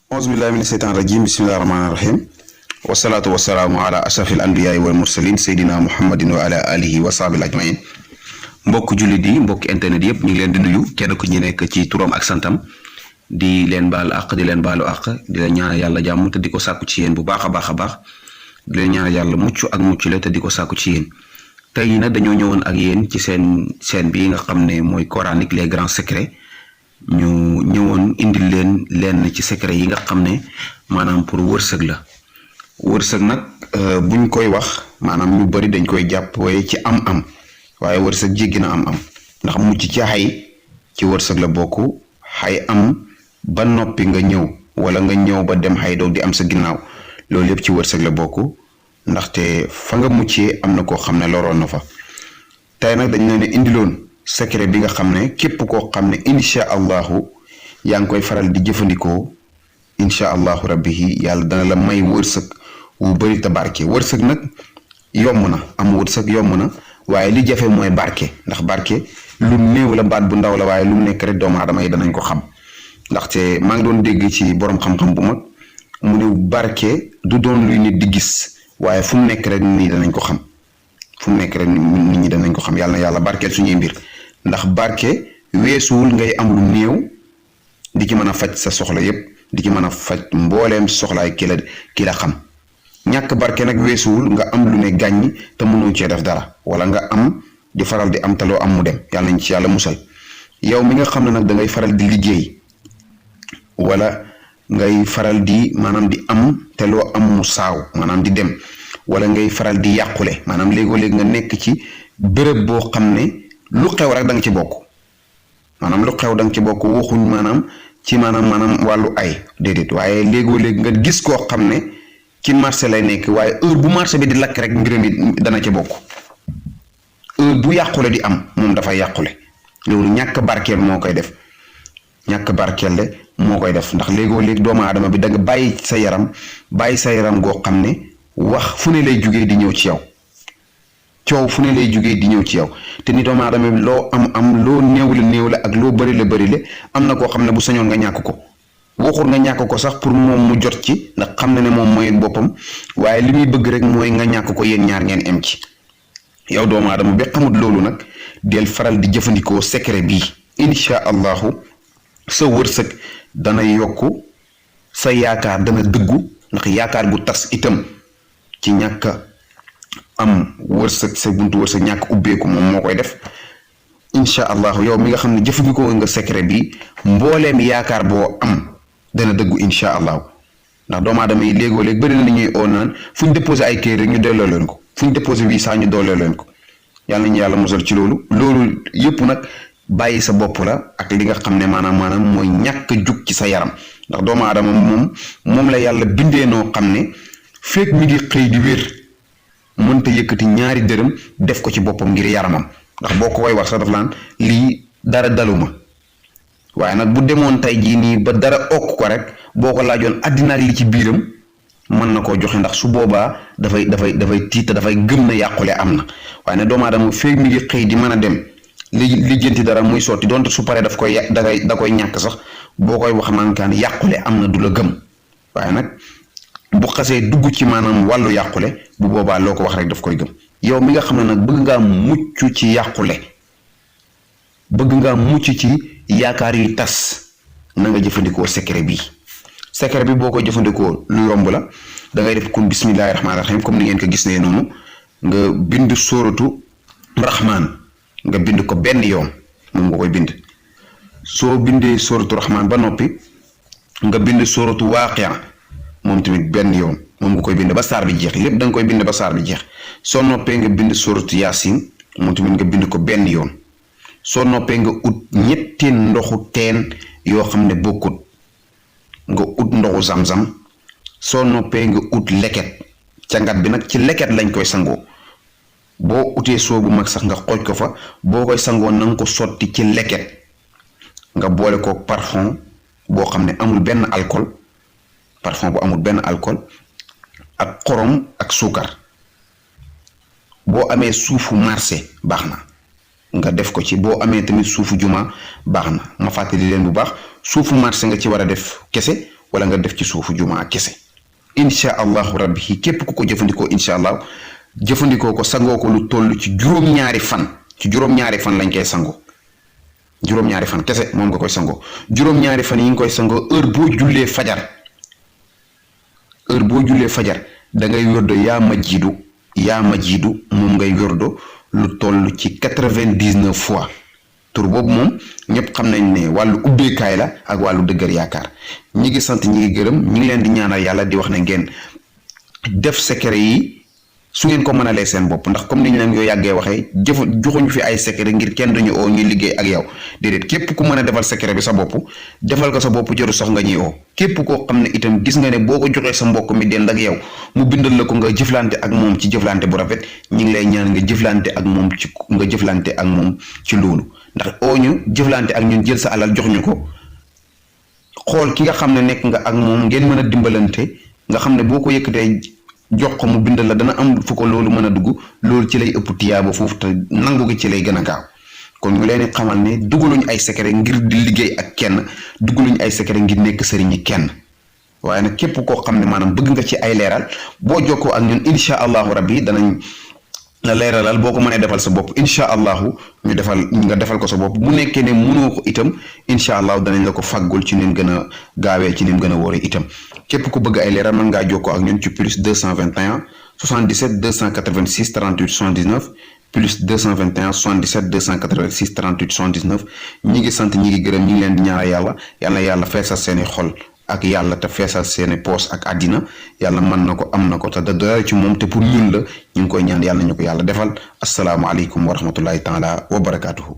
auzu billahi mina seytaan rajim bismillahi rahmaani rahim wasalaatu wasalaamu ala ashrafil anbiyaai wal mursalin seydina muhammadin wa ala alihi wa sahbil ajmain mbokk jullit yi mbokk internet yëpp ñu ngi leen di nuyu kenn ku ñu nekk ci turam ak santam di leen baal àq di leen baalu àq di leen ñaan yàlla jàmm te di ko sàkku ci yéen bu baax a baax a baax di leen ñaan yàlla mucc ak mucc la te di ko sàkku ci yéen tey nag dañoo ñëwoon ak yéen ci seen chaîne bi nga xam ne mooy coranique les grands secrets ñu ñëwoon indil leen lenn ci secret yi nga xam ne maanaam pour wërsëg la wërsëg nag buñ koy wax maanaam ñu bari dañ koy jàpp waaye ci am-am waaye wërsëg jéggi na am-am ndax mucc ci xay ci wërsëg la bokk xay am ba noppi nga ñëw wala nga ñëw ba dem xay doog di am sa ginnaaw loolu yëpp ci wërsëg la bokk ndaxte fa nga muccee am na koo xam ne loroon na fa tey nag dañ leen indiloon secret bi nga xam ne képp koo xam ne incha allahu yaa ngi koy faral di jëfandikoo incha allahu rabbi yàlla dana la may wërsëg wu bëri te barke wërsëg nag yomb na am wërsëg yomb na waaye li jafe mooy barke ndax barke lu néew la baat bu ndaw la waaye lu mu nekk rek doomu aadama yi danañ ko xam ndaxte maa ngi doon dégg ci borom xam-xam bu mag mu ne barke du doon luy nit di gis waaye fu mu nekk rek nit ñi danañ ko xam fu mu nekk rek nit ñi danañ ko xam yàlla na yàlla barkeel suñuy mbir ndax barke weesuwul ngay am lu néew di ci mën a faj sa soxla yépp di ci mën a faj mbooleem soxlaay ki la xam ñàkk barke nag weesuwul nga am lu ne gàññ te mënoo cee def dara wala nga am di faral di am te loo am mu dem yàlla nañ ci yàlla musal yow mi nga xam ne nag da ngay faral di liggéey wala ngay faral di maanaam di am te loo am mu saaw maanaam di dem wala ngay faral di yàqule maanaam léegoo-léeg nga nekk ci bërëb boo xam ne lu xew rek da nga ci bokk maanaam lu xew da nga ci bokk waxuñ maanaam ci maanaam wàllu ay déedéet waaye léegoo-léeg nga gis koo xam ne ci marché lay nekk waaye heure bu marché bi di lakk rek mbiram yi dana ci bokk heure bu yàqule di am moom dafay yàqule loolu ñàkk barkeel moo koy def ñàkk barkeel de moo koy def ndax léegoo-léeg doomu aadama bi da nga bàyyi sa yaram goo xam ne wax fu ne lay jugee di ñëw ci yow coow fu ne lay jugee di ñëw ci yow te ni doomu aadama bi loo am loo néew la ak loo bëri la am na koo xam ne bu sañoon nga ñàkk ko waxul nga ñàkk ko sax pour moom mu jot ci ndax xam na ne moom mooy boppam waaye li muy bëgg rek mooy nga ñàkk ko yéen ñaar ngeen em ci yow doomu aadama bi xamut loolu nag del faral di jëfandikoo secret bii incha allahu sa wërsëg dana yokku sa yaakaar dana dëggu ndax yaakaar gu tas itam ci ñàkk am wërsëg sa buntu wërsëg ñàkk ubbeeku moom moo koy def incha allahu yow mi nga xam ne jëfandikoo nga secret bi mbooleem yaakaar boo am dana dëggu incha allahu ndax doomu aadama yi léegoo-léeg bëri na ni ñuy oo naan fu ñu déposé ay kayit rek ñu delloo leen ko fu ñu déposé bii saa ñu delloo leen ko yàlla nañu yàlla musal ci loolu yëpp nag bàyyi sa bopp la ak li nga xam ne maanaam mooy ñàkk jug ci sa yaram ndax doomu aadama moom la yàlla bindee noo xam ne feek mi ngi xëy di wér mënta yëkkati ñaari dërëm def ko ci boppam ngir yaramam ndax boo ko koy wax sax daf laan lii dara daluma waaye nag bu demoon tey jii nii ba dara okk ko rek boo ko laajoon àddina ak li ci biiram mën na koo joxe ndax su boobaa dafay tiit dafay gëm na yàqule am na waaye ne doomu aadama feek mi ngi xëy di mën a dem lijjanti dara muy sotti donte su paree da koy ñàkk sax boo koy wax naan kaan yàqule am na du la gëm waaye nag bu xasee dugg ci maanaam wàllu yàqule bu boobaa loo ko wax rek daf koy gëm yow mi nga xam ne nag bëgg ngaa mucc ci yàqule bëgg ngaa mucc ci yaakaar yuy tas na nga jëfandikoo secret bi boo ko jëfandikoo lu yomb la da ngay def kun bismillahi rahmaani rahim comme ni ngeen ko gis ne noonu nga bind sóoratu rahmaan nga bind ko benn yoon moom nga koy bind soo bindee sóoratu rahmaan ba noppi nga bind sóoratu waaqia moom tamit benn yoon moom nga koy bind ba saar bi jeex lépp da nga koy bind ba saar bi jeex soo noppee nga bind sóoratu yaasin moom tamit nga bind ko benn yoon soo noppee nga ut ñetti ndoxu teen yoo xam ne bokkut nga ut ndoxu zam-zam soo noppee nga ut leket cangat bi nag ci leket lañ koy sangoo boo utee soo bu mag sax nga xooj ko fa boo koy sangoo na nga ko sotti ci leket nga boole ko parfum boo xam ne amul benn alcool ak xorom ak suukar boo amee suufu marché baax na nga def ko ci boo amee tamit suufu juma baax na ma fàttali leen bu baax suufu marché nga ci war a def kese wala nga def ci suufu jumaa kese incha allahu rabbi képp ku ko jëfandikoo incha allah jëfandikoo ko sangoo ko lu toll ci juróom-ñaari fan lañ koy sangoo juróom-ñaari fan kese moom nga koy sangoo juróom-ñaari fan yi nga koy sangoo heure boo jullee fajar da ngay yordo yaa majiidu moom ngay yordo lu toll ci 99 fois tur boobu moom ñëpp xam nañ ne wàllu ubbeekaay la ak wàllu dëgër yaakaar ñi ngi sant ñi ngi gërëm ñi ngi leen di ñaanal yàlla di wax ne ngeen def secret yi su ngeen ko mënalee seen bopp ndax comme ni ñu leen ko yàggee waxee joxuñu fi ay secret ngir kenn duñu oo ñuy liggéey ak yow déedéet képp ku mën a defal secret bi sa bopp defal ko sa bopp jëru sax nga ñuy oo képp koo xam ne itam gis nga ne boo ko joxee sa mbokk mi dend ak yow mu bindal la ko nga jëflante ak moom ci jëflante bu rafet ñi ngi lay ñaan nga jëflante ak moom ci loolu ndax oo ñu jëflante ak ñun jël sa alal jox ñu ko xool ki nga xam ne nekk nga ak moom ngeen mën a dimbalante nga xam ne boo ko yëkkatee jox ko mu bindal la dana am fu ko loolu mën a dugg loolu ci lay ëpp tiyaaba foofu te nangu gi ci lay gën a gaaw kon ñu leen xamal ne dugaluñ ay secret ngir di liggéey ak kenn dugaluñ ay secret ngir nekk sëriñi kenn waaye nag képp koo xam ne maanaam bëgg nga ci ay leeral boo jokkoo ak ñun incha allahu rabbi danañ la leeralal boo ko mënee defal sa bopp incha allahu nga defal ko sa bopp bu nekkee ne mënoo ko itam incha allahu danañ la ko fàggul ci nim gën a gaawee ci nim gën a wóoree itam képp ku bëgg ay leeral mën ngaa jokkoo ak ñun ci plus 221 77 286 38 79 plus 221 77 286 38 79 ñi ngi sant ñi ngi gërëm ñi ngi leen di ñaanal yàlla feesal seeni xol ak yàlla te feesal seeni poos ak àddina yàlla mën na ko am na ko te dara ci moom te pour ñun la ñu ngi koy ñaan yàlla ñu ko yàlla defal asalaamaaleykum wa rahmatullahi taala wa barakaatuhu